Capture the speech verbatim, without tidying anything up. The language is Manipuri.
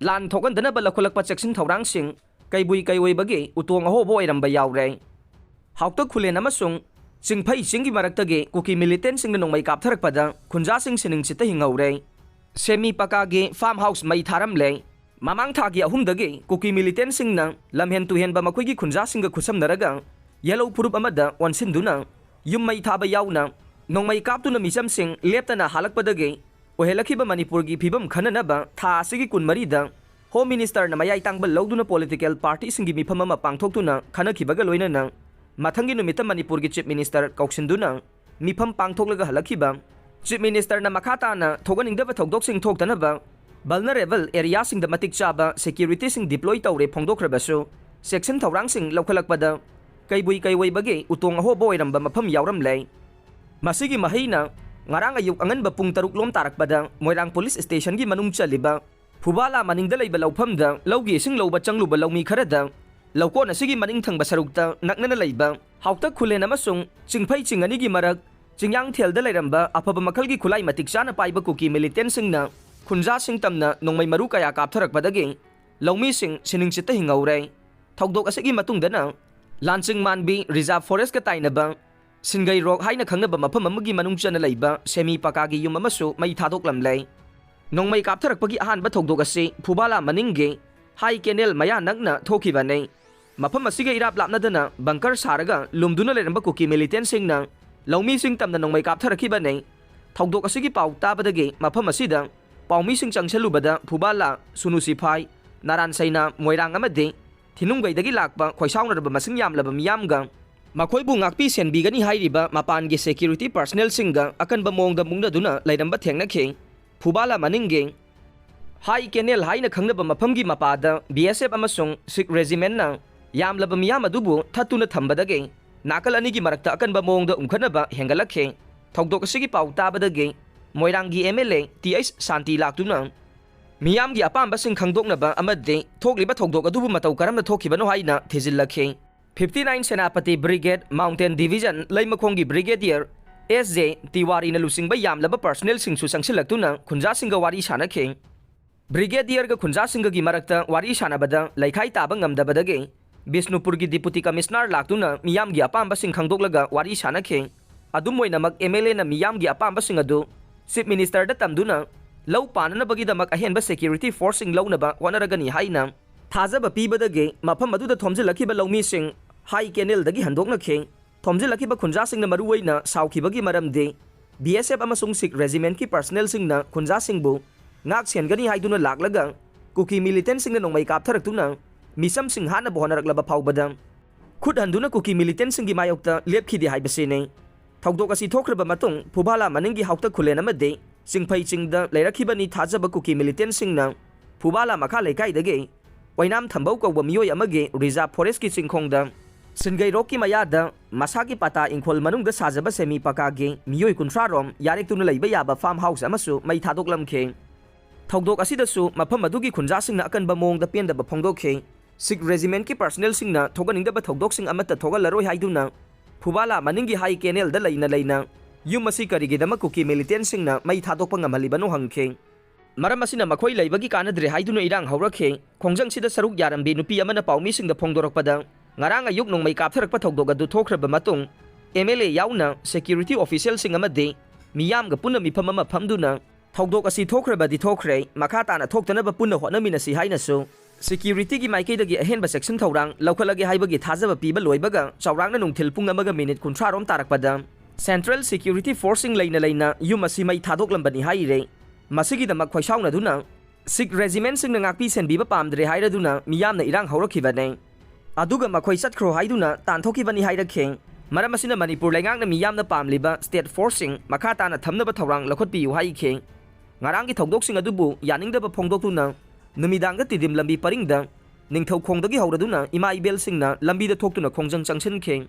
ꯂꯥꯟ ꯊꯣꯛꯍꯟꯗꯅꯕ ꯂꯧꯈꯠꯂꯛꯄ ꯆꯦꯛꯁꯤꯟ ꯊꯧꯔꯥꯡꯁꯤꯡ ꯀꯩꯕꯨꯏ ꯀꯩꯑꯣꯏꯕꯒꯤ ꯎꯇꯣꯡ ꯑꯍꯣꯕ ꯑꯣꯏꯔꯝꯕ ꯌꯥꯎꯔꯦ꯫ ꯍꯥꯎꯇꯛ ꯈꯨꯂꯦꯟ ꯑꯃꯁꯨꯡ ꯆꯤꯡꯐꯩ ꯆꯤꯡꯒꯤ ꯃꯔꯛꯇꯒꯤ ꯀꯨꯀꯤ ꯃꯤꯂꯤꯇꯦꯟꯁꯤꯡꯅ ꯅꯣꯡꯃꯩ ꯀꯥꯞꯊꯔꯛꯄꯗ ꯈꯨꯟꯖꯥꯁꯤꯡ ꯁꯤꯅꯤꯡꯆꯤꯠꯇ ꯍꯤꯡꯍꯧꯔꯦ꯫ ꯁꯦꯃꯤ ꯄꯀꯥꯒꯤ ꯐꯥꯔꯝ ꯍꯥꯎꯁ ꯃꯩ ꯊꯥꯔꯝꯂꯦ꯫ ꯃꯃꯥꯡ ꯊꯥꯒꯤ ꯑꯍꯨꯝꯗꯒꯤ ꯀꯨꯀꯤ ꯃꯤꯂꯤꯇꯦꯟꯁꯤꯡꯅ ꯂꯝꯍꯦꯟ ꯇꯨꯍꯦꯟꯕ ꯃꯈꯣꯏꯒꯤ ꯈꯨꯟꯖꯥꯁꯤꯡꯒ ꯈꯨꯠꯁꯝꯅꯔꯒ ꯌꯦꯜꯂꯧ ꯐꯨꯔꯨꯞ ꯑꯃꯗ ꯑꯣꯟꯁꯤꯟꯗꯨꯅ ꯌꯨꯝ ꯃꯩ ꯊꯥꯕ ꯌꯥꯎꯅ ꯅꯣꯡꯃꯩ ꯀꯥꯞꯇꯨꯅ ꯃꯤꯆꯝꯁꯤꯡ ꯂꯦꯞꯇꯅ ꯍꯥꯠꯂꯛꯄꯗꯒꯤ ꯑꯣꯏꯍꯜꯂꯛꯈꯤꯕ ꯃꯅꯤꯄꯨꯔꯒꯤ ꯐꯤꯕꯝ ꯈꯟꯅꯅꯕ ꯊꯥ ꯑꯁꯤꯒꯤ ꯀꯨꯟꯃꯔꯤꯗ ꯍꯣꯝ ꯃꯤꯅꯤꯁꯇꯔꯅ ꯃꯌꯥꯏ ꯇꯥꯡꯕ ꯂꯧꯗꯨꯅ ꯄꯣꯂꯤꯇꯤꯀꯦꯜ ꯄꯥꯔꯇꯤꯁꯤꯡꯒꯤ ꯃꯤꯐꯝ ꯑꯃ ꯄꯥꯡꯊꯣꯛꯇꯨꯅ ꯈꯟꯅꯈꯤꯕꯒ ꯂꯣꯏꯅꯅ ꯃꯊꯪꯒꯤ ꯅꯨꯃꯤꯠꯇ ꯃꯅꯤꯄꯨꯔꯒꯤ ꯆꯤꯐ ꯃꯤꯅꯤꯁꯇꯔ ꯀꯧꯁꯤꯟꯗꯨꯅ ꯃꯤꯐꯝ ꯄꯥꯡꯊꯣꯛꯂꯒ ꯍꯜꯂꯛꯈꯤꯕ꯫ ꯆꯤꯐ ꯃꯤꯅꯤꯁꯇꯔꯅ ꯃꯈꯥ ꯇꯥꯅ ꯊꯣꯛꯍꯟꯅꯤꯡꯗꯕ ꯊꯧꯗꯣꯛꯁꯤꯡ ꯊꯣꯛꯇꯅꯕ ꯚꯜꯅꯔꯦꯕꯜ ꯑꯦꯔꯤꯌꯥꯁꯤꯡꯗ ꯃꯇꯤꯛ ꯆꯥꯕ ꯁꯦꯀ꯭ꯌꯨꯔꯤꯇꯤꯁꯤꯡ ꯗꯤꯄ꯭ꯂꯣꯏ ꯇꯧꯔꯦ ꯐꯣꯡꯗꯣꯛꯈ꯭ꯔꯕꯁꯨ, ꯆꯦꯛꯁꯤꯟ ꯊꯧꯔꯥꯡꯁꯤꯡ ꯂꯧꯈꯠꯂꯛꯄꯗ ꯀꯩꯕꯨꯏ ꯀꯩꯑꯣꯏꯕꯒꯤ ꯎꯇꯣꯡ ꯑꯍꯣꯕ ꯑꯣꯏꯔꯝꯕ ꯃꯐꯝ ꯌꯥꯎꯔꯝꯂꯦ꯫ ꯃꯁꯤꯒꯤ ꯃꯍꯩꯅ ꯉꯔꯥꯡ ꯑꯌꯨꯛ ꯑꯉꯟꯕ ꯄꯨꯡ ꯇꯔꯨꯛ ꯂꯣꯝ ꯇꯥꯔꯛꯄꯗ ꯃꯣꯏꯔꯥꯡ ꯄꯨꯂꯤꯁ ꯁ꯭ꯇꯦꯁꯟꯒꯤ ꯃꯅꯨꯡ ꯆꯜꯂꯤꯕ ꯐꯨꯕꯥꯂꯥ ꯃꯅꯤꯡꯗ ꯂꯩꯕ ꯂꯧꯐꯝꯗ ꯂꯧꯒꯤ ꯏꯁꯤꯡ ꯂꯧꯕ ꯆꯪꯂꯨꯕ ꯂꯧꯃꯤ ꯈꯔꯗ ꯂꯧꯀꯣꯟ ꯑꯁꯤꯒꯤ ꯃꯅꯤꯡ ꯊꯪꯕ ꯁꯔꯨꯛꯇ ꯅꯛꯅꯅ ꯂꯩꯕ ꯍꯥꯎꯇꯛ ꯈꯨꯂꯦꯟ ꯑꯃꯁꯨꯡ ꯆꯤꯡꯐꯩ ꯆꯤꯡ ꯑꯅꯤꯒꯤ ꯃꯔꯛ ꯆꯤꯡꯌꯥꯡꯊꯦꯜꯗ ꯂꯩꯔꯝꯕ ꯑꯐꯕ ꯃꯈꯜꯒꯤ ꯈꯨꯠꯂꯥꯏ ꯃꯇꯤꯛ ꯆꯥꯅ ꯄꯥꯏꯕ ꯀꯨꯀꯤ ꯃꯤꯂꯤꯇꯦꯟꯁꯤꯡꯅ ꯈꯨꯟꯖꯥꯁꯤꯡ ꯇꯝꯅ ꯅꯣꯡꯃꯩ ꯃꯔꯨ ꯀꯌꯥ ꯀꯥꯞꯊꯔꯛꯄꯗꯒꯤ ꯂꯧꯃꯤꯁꯤꯡ ꯁꯤꯅꯤꯡꯆꯤꯠꯇ ꯍꯤꯡꯍꯧꯔꯦ꯫ ꯊꯧꯗꯣꯛ ꯑꯁꯤꯒꯤ ꯃꯇꯨꯡꯗꯅ ꯂꯥꯟꯆꯤꯡ ꯃꯥꯟꯕꯤ ꯔꯤꯖꯥꯔꯚ ꯐꯣꯔꯦꯁꯀ ꯇꯥꯏꯅꯕ ꯁꯤꯟꯒꯩ ꯔꯣꯛ ꯍꯥꯏꯅ ꯈꯪꯅꯕ ꯃꯐꯝ ꯑꯃꯒꯤ ꯃꯅꯨꯡ ꯆꯟꯅ ꯂꯩꯕ ꯁꯦꯃꯤ ꯄꯀꯥꯒꯤ ꯌꯨꯝ ꯑꯃꯁꯨ ꯃꯩ ꯊꯥꯗꯣꯛꯂꯝꯂꯦ꯫ ꯅꯣꯡꯃꯩ ꯀꯥꯞꯊꯔꯛꯄꯒꯤ ꯑꯍꯥꯟꯕ ꯊꯧꯗꯣꯛ ꯑꯁꯤ ꯐꯨꯕꯥꯂꯥ ꯃꯅꯤꯡꯒꯤ ꯍꯥꯏ ꯀꯦꯅꯦꯜ ꯃꯌꯥ ꯅꯛꯅ ꯊꯣꯛꯈꯤꯕꯅꯤ꯫ ꯃꯐꯝ ꯑꯁꯤꯒ ꯏꯔꯥꯞ ꯂꯥꯞꯅꯗꯅ ꯕꯪꯀꯔ ꯁꯥꯔꯒ ꯂꯨꯝꯗꯨꯅ ꯂꯩꯔꯝꯕ ꯀꯨꯀꯤ ꯃꯤꯂꯤꯇꯦꯟꯁꯤꯡꯅ ꯂꯧꯃꯤꯁꯤꯡ ꯇꯝꯅ ꯅꯣꯡꯃꯩ ꯀꯥꯞꯊꯔꯛꯈꯤꯕꯅꯤ꯫ ꯊꯧꯗꯣꯛ ꯑꯁꯤꯒꯤ ꯄꯥꯎ ꯇꯥꯕꯗꯒꯤ ꯃꯐꯝ ꯑꯁꯤꯗ ꯄꯥꯎꯃꯤꯁꯤꯡ ꯆꯪꯁꯤꯜꯂꯨꯕꯗ ꯐꯨꯕꯥꯂꯥ, ꯁꯨꯅꯨ ꯁꯤꯐꯥꯏ, ꯅꯥꯔꯥꯟ ꯁꯩꯅꯥ, ꯃꯣꯏꯔꯥꯡ ꯑꯃꯗꯤ ꯊꯤꯅꯨꯡꯒꯩꯗꯒꯤ ꯂꯥꯛꯄ ꯈꯣꯏꯁꯥꯎꯅꯔꯕ ꯃꯁꯤꯡ ꯌꯥꯝꯂꯕ ꯃꯤꯌꯥꯝꯒ ꯃꯈꯣꯏꯕꯨ ꯉꯥꯛꯄꯤ ꯁꯦꯟꯕꯤꯒꯅꯤ ꯍꯥꯏꯔꯤꯕ ꯃꯄꯥꯟꯒꯤ ꯁꯦꯀ꯭ꯌꯨꯔꯤꯇꯤ ꯄꯔꯁꯅꯦꯜꯁꯤꯡꯒ ꯑꯀꯟꯕ ꯃꯑꯣꯡꯗ ꯃꯨꯛꯅꯗꯨꯅ ꯂꯩꯔꯝꯕ ꯊꯦꯡꯅꯈꯤ꯫ ꯐꯨꯕꯥꯂꯥ ꯃꯅꯤꯡꯒꯤ ꯍꯥꯏ ꯀꯦꯅꯦꯜ ꯍꯥꯏꯅ ꯈꯪꯅꯕ ꯃꯐꯝꯒꯤ ꯃꯄꯥꯗ ꯕꯤ ꯑꯦꯁ ꯑꯦꯐ ꯑꯃꯁꯨꯡ ꯁꯤꯈ ꯔꯦꯖꯤꯃꯦꯟꯠꯅ ꯌꯥꯝꯂꯕ ꯃꯤꯌꯥꯝ ꯑꯗꯨꯕꯨ ꯊꯠꯇꯨꯅ ꯊꯝꯕꯗꯒꯤ ꯅꯥꯀꯜ ꯑꯅꯤꯒꯤ ꯃꯔꯛꯇ ꯑꯀꯟꯕ ꯃꯑꯣꯡꯗ ꯎꯪꯈꯠꯅꯕ ꯍꯦꯟꯒꯠꯂꯛꯈꯤ꯫ ꯊꯧꯗꯣꯛ ꯑꯁꯤꯒꯤ ꯄꯥꯎ ꯇꯥꯕꯗꯒꯤ ꯃꯣꯏꯔꯥꯡꯒꯤ M L A T H Shanti ꯂꯥꯛꯇꯨꯅ ꯃꯤꯌꯥꯝꯒꯤ ꯑꯄꯥꯝꯕꯁꯤꯡ ꯈꯪꯗꯣꯛꯅꯕ ꯑꯃꯗꯤ ꯊꯣꯛꯂꯤꯕ ꯊꯧꯗꯣꯛ ꯑꯗꯨꯕꯨ ꯃꯇꯧ ꯀꯔꯝꯅ ꯊꯣꯛꯈꯤꯕꯅꯣ ꯍꯥꯏꯅ ꯊꯤꯖꯤꯜꯂꯛꯈꯤ꯫ Fifty nine Senapati brigade, mountain division, ꯂꯩꯃꯈꯣꯡꯒꯤ ꯕ꯭ꯔꯤꯒꯦꯗꯤꯌꯔ ꯑꯦꯁ ꯖꯦ ꯇꯤꯋꯥꯔꯤꯅ ꯂꯨꯆꯤꯡꯕ ꯌꯥꯝꯂꯕ ꯄꯔꯁꯅꯦꯜꯁꯤꯡꯁꯨ ꯆꯪꯁꯤꯜꯂꯛꯇꯨꯅ ꯈꯨꯟꯖꯥꯁꯤꯡꯒ ꯋꯥꯔꯤ ꯁꯥꯅꯈꯤ꯫ ꯕ꯭ꯔꯤꯒꯦꯗꯤꯌꯔꯒ ꯈꯨꯟꯖꯥꯁꯤꯡꯒꯒꯤ ꯃꯔꯛꯇ ꯋꯥꯔꯤ ꯁꯥꯟꯅꯕꯗ ꯂꯩꯈꯥꯏ ꯇꯥꯕ ꯉꯝꯗꯕꯗꯒꯤ ꯕꯤꯁꯅꯨꯄꯨꯔꯒꯤ ꯗꯤꯄꯨꯇꯤ ꯀꯃꯤꯁꯅꯔ ꯂꯥꯛꯇꯨꯅ ꯃꯤꯌꯥꯝꯒꯤ ꯑꯄꯥꯝꯕꯁꯤꯡ ꯈꯪꯗꯣꯛꯂꯒ ꯋꯥꯔꯤ ꯁꯥꯟꯅꯈꯤ꯫ ꯑꯗꯨꯝ ꯑꯣꯏꯅꯃꯛ, ꯑꯦꯝ ꯑꯦꯜ ꯑꯦꯅ ꯃꯤꯌꯥꯝꯒꯤ ꯑꯄꯥꯝꯕꯁꯤꯡ ꯑꯗꯨ ꯆꯤꯐ ꯃꯤꯅꯤꯁꯇꯔꯗ ꯇꯝꯗꯨꯅ ꯂꯧ ꯄꯥꯟꯅꯅꯕꯒꯤꯗꯃꯛ ꯑꯍꯦꯟꯕ ꯁꯦꯀ꯭ꯌꯨꯔꯤꯇꯤ ꯐꯣꯔꯁꯁꯤꯡ ꯂꯧꯅꯕ ꯍꯣꯠꯅꯔꯒꯅꯤ ꯍꯥꯏꯅ ꯊꯥꯖꯕ ꯄꯤꯕꯗꯒꯤ ꯃꯐꯝ ꯑꯗꯨꯗ ꯊꯣꯝꯖꯤꯜꯂꯛꯈꯤꯕ ꯂꯧꯃꯤꯁꯤꯡ ꯍꯥꯏ ꯀꯦꯅꯦꯜꯗꯒꯤ ꯍꯟꯗꯣꯛꯅꯈꯤ꯫ ꯊꯣꯝꯖꯤꯜꯂꯛꯈꯤꯕ ꯈꯨꯟꯖꯥꯁꯤꯡꯅ ꯃꯔꯨꯑꯣꯏꯅ ꯁꯥꯎꯈꯤꯕꯒꯤ ꯃꯔꯝꯗꯤ ꯕꯤ ꯑꯦꯁ ꯑꯦꯐ ꯑꯃꯁꯨꯡ ꯁꯤꯈ ꯔꯦꯖꯤꯃꯦꯟꯠꯀꯤ ꯄꯔꯁꯅꯦꯜꯁꯤꯡꯅ ꯈꯨꯟꯖꯥꯁꯤꯡꯕꯨ ꯉꯥꯛ ꯁꯦꯟꯒꯅꯤ ꯍꯥꯏꯗꯨꯅ ꯂꯥꯛꯂꯒ ꯀꯨꯀꯤ ꯃꯤꯂꯤꯇꯦꯟꯠꯁꯤꯡꯅ ꯅꯣꯡꯃꯩ ꯀꯥꯞꯊꯔꯛꯇꯨꯅ ꯃꯤꯆꯝꯁꯤꯡ ꯍꯥꯠꯅꯕ ꯍꯣꯠꯅꯔꯛꯂꯕ ꯐꯥꯎꯕꯗ ꯈꯨꯠ ꯍꯟꯗꯨꯅ ꯀꯨꯀꯤ ꯃꯤꯂꯤꯇꯦꯟꯠꯁꯤꯡꯒꯤ ꯃꯥꯌꯣꯛꯇ ꯂꯦꯞꯈꯤꯗꯦ ꯍꯥꯏꯕꯁꯤꯅꯤ꯫ ꯊꯧꯗꯣꯛ ꯑꯁꯤ ꯊꯣꯛꯈ꯭ꯔꯕ ꯃꯇꯨꯡ ꯐꯨꯕꯥꯂꯥ ꯃꯅꯤꯡꯒꯤ ꯍꯥꯎꯇ ꯈꯨꯂꯦꯟ ꯑꯃꯗꯤ ꯆꯤꯡꯐꯩ ꯆꯤꯡꯗ ꯂꯩꯔꯛꯈꯤꯕꯅꯤ ꯊꯥꯖꯕ ꯀꯨꯀꯤ ꯃꯤꯂꯤꯇꯦꯟꯠꯁꯤꯡꯅ ꯐꯨꯕꯥꯂꯥ ꯃꯈꯥ ꯂꯩꯀꯥꯏꯗꯒꯤ ꯑꯣꯏꯅꯥꯝ ꯊꯝꯕꯧ ꯀꯧꯕ ꯃꯤꯑꯣꯏ ꯑꯃꯒꯤ ꯔꯤꯖꯥꯔꯚ ꯐꯣꯔꯦꯁ꯭ꯠꯀꯤ ꯆꯤꯡꯈꯣꯡꯗ ꯁꯤꯟꯒꯩꯔꯣꯛꯀꯤ ꯃꯌꯥꯗ ꯃꯁꯥꯒꯤ ꯄꯇꯥ ꯏꯪꯈꯣꯜ ꯃꯅꯨꯡꯗ ꯁꯥꯖꯕ ꯁꯦꯃꯤ ꯄꯀꯥꯒꯤ ꯃꯤꯑꯣꯏ ꯀꯨꯟꯊ꯭ꯔꯥ ꯔꯣꯝ ꯌꯥꯔꯦꯛꯇꯨꯅ ꯂꯩꯕ ꯌꯥꯕ ꯐꯥꯔꯝ ꯍꯥꯎꯁ ꯑꯃꯁꯨ ꯃꯩ ꯊꯥꯗꯣꯛꯂꯝꯈꯤ꯫ ꯊꯧꯗꯣꯛ ꯑꯁꯤꯗꯁꯨ ꯃꯐꯝ ꯑꯗꯨꯒꯤ ꯈꯨꯟꯖꯥꯁꯤꯡꯅ ꯑꯀꯟꯕ ꯃꯑꯣꯡꯗ ꯄꯦꯟꯗꯕ ꯐꯣꯡꯗꯣꯛꯈꯤ꯫ ꯁꯤꯈ ꯔꯦꯖꯤꯃꯦꯟꯠꯀꯤ ꯄꯔꯁꯅꯦꯜꯁꯤꯡꯅ ꯊꯣꯛꯍꯟꯅꯤꯡꯗꯕ ꯊꯧꯗꯣꯛꯁꯤꯡ ꯑꯃꯠꯇ ꯊꯣꯛꯍꯜꯂꯔꯣꯏ ꯍꯥꯏꯗꯨꯅ ꯐꯨꯕꯥꯂꯥ ꯃꯅꯤꯡꯒꯤ ꯍꯥꯏ ꯀꯦꯅꯦꯜꯗ ꯂꯩꯅ ꯂꯩꯅ ꯌꯨꯝ ꯑꯁꯤ ꯀꯔꯤꯒꯤꯗꯃꯛ ꯀꯨꯀꯤ ꯃꯤꯂꯤꯇꯦꯟꯠꯁꯤꯡꯅ ꯃꯩ ꯊꯥꯗꯣꯛꯄ ꯉꯝꯍꯜꯂꯤꯕꯅꯣ ꯍꯪꯈꯤ꯫ ꯃꯔꯝ ꯑꯁꯤꯅ ꯃꯈꯣꯏ ꯂꯩꯕꯒꯤ ꯀꯥꯟꯅꯗ꯭ꯔꯦ ꯍꯥꯏꯗꯨꯅ ꯏꯔꯥꯡ ꯍꯧꯔꯛꯈꯤ꯫ ꯈꯣꯡꯖꯪꯁꯤꯗ ꯁꯔꯨꯛ ꯌꯥꯔꯝꯕꯤ ꯅꯨꯄꯤ ꯑꯃꯅ ꯄꯥꯎꯃꯤꯁꯤꯡꯗ ꯐꯣꯡꯗꯣꯔꯛꯄꯗ, ꯉꯔꯥꯡ ꯑꯌꯨꯛ ꯅꯣꯡꯃꯩ ꯀꯥꯞꯊꯔꯛꯄ ꯊꯧꯗꯣꯛ ꯑꯗꯨ ꯊꯣꯛꯈ꯭ꯔꯕ ꯃꯇꯨꯡ, ꯑꯦꯝ ꯑꯦꯜ ꯑꯦ ꯌꯥꯎꯅ ꯁꯦꯀ꯭ꯌꯨꯔꯤꯇꯤ ꯑꯣꯐꯤꯁꯤꯌꯦꯜꯁꯤꯡ ꯑꯃꯗꯤ ꯃꯤꯌꯥꯝꯒ ꯄꯨꯟꯅ ꯃꯤꯐꯝ ꯑꯃ ꯐꯝꯗꯨꯅ ꯊꯧꯗꯣꯛ ꯑꯁꯤ ꯊꯣꯛꯈ꯭ꯔꯕꯗꯤ ꯊꯣꯛꯈ꯭ꯔꯦ, ꯃꯈꯥ ꯇꯥꯅ ꯊꯣꯛꯇꯅꯕ ꯄꯨꯟꯅ ꯍꯣꯠꯅꯃꯤꯟꯅꯁꯤ ꯍꯥꯏꯅꯁꯨ ꯁꯦꯀ꯭ꯌꯨꯔꯤꯇꯤꯒꯤ ꯃꯥꯏꯀꯩꯗꯒꯤ ꯑꯍꯦꯟꯕ ꯆꯦꯛꯁꯤꯟ ꯊꯧꯔꯥꯡ ꯂꯧꯈꯠꯂꯒꯦ ꯍꯥꯏꯕꯒꯤ ꯊꯥꯖꯕ ꯄꯤꯕ ꯂꯣꯏꯕꯒ ꯆꯥꯎꯔꯥꯛꯅ ꯅꯨꯡꯊꯤꯜ ꯄꯨꯡ ꯑꯃꯒ ꯃꯤꯅꯤꯠ ꯀꯨꯟꯊ꯭ꯔꯥ ꯔꯣꯝ ꯇꯥꯔꯛꯄꯗ ꯁꯦꯟꯇ꯭ꯔꯦꯜ ꯁꯦꯀ꯭ꯌꯨꯔꯤꯇꯤ ꯐꯣꯔꯁꯁꯤꯡ ꯂꯩꯅ ꯂꯩꯅ ꯌꯨꯝ ꯑꯁꯤ ꯃꯩ ꯊꯥꯗꯣꯛꯂꯝꯕꯅꯤ ꯍꯥꯏꯔꯦ꯫ ꯃꯁꯤꯒꯤꯗꯃꯛ ꯈꯣꯏꯁꯥꯎꯅꯗꯨꯅ ꯁꯤꯈ ꯔꯦꯖꯤꯃꯦꯟꯠꯁꯤꯡꯅ ꯉꯥꯛꯄꯤ ꯁꯦꯟꯕꯤꯕ ꯄꯥꯝꯗ꯭ꯔꯦ ꯍꯥꯏꯔꯗꯨꯅ ꯃꯤꯌꯥꯝꯅ ꯏꯔꯥꯡ ꯍꯧꯔꯛꯈꯤꯕꯅꯤ꯫ ꯑꯗꯨꯒ ꯃꯈꯣꯏ ꯆꯠꯈ꯭ꯔꯣ ꯍꯥꯏꯗꯨꯅ ꯇꯥꯟꯊꯣꯛꯈꯤꯕꯅꯤ ꯍꯥꯏꯔꯛꯈꯤ꯫ ꯃꯔꯝ ꯑꯁꯤꯅ ꯃꯅꯤꯄꯨꯔ ꯂꯩꯉꯥꯛꯅ ꯃꯤꯌꯥꯝꯅ ꯄꯥꯝꯂꯤꯕ ꯁ꯭ꯇꯦꯠ ꯐꯣꯔꯁꯁꯤꯡ ꯃꯈꯥ ꯇꯥꯅ ꯊꯝꯅꯕ ꯊꯧꯔꯥꯡ ꯂꯧꯈꯠꯄꯤꯌꯨ ꯍꯥꯏꯈꯤ꯫ ꯉꯔꯥꯡꯒꯤ ꯊꯧꯗꯣꯛꯁꯤꯡ ꯑꯗꯨꯕꯨ ꯌꯥꯅꯤꯡꯗꯕ ꯐꯣꯡꯗꯣꯛꯇꯨꯅ ꯅꯨꯃꯤꯗꯥꯡꯗ ꯇꯤꯗꯤꯝ ꯂꯝꯕꯤ ꯄꯔꯤꯡꯗ ꯅꯤꯡꯊꯧꯈꯣꯡꯗꯒꯤ ꯍꯧꯔꯗꯨꯅ ꯏꯃꯥ ꯏꯕꯦꯜꯁꯤꯡꯅ ꯂꯝꯕꯤꯗ ꯊꯣꯛꯇꯨꯅ ꯈꯣꯡꯖꯪ ꯆꯪꯁꯤꯟꯈꯤ꯫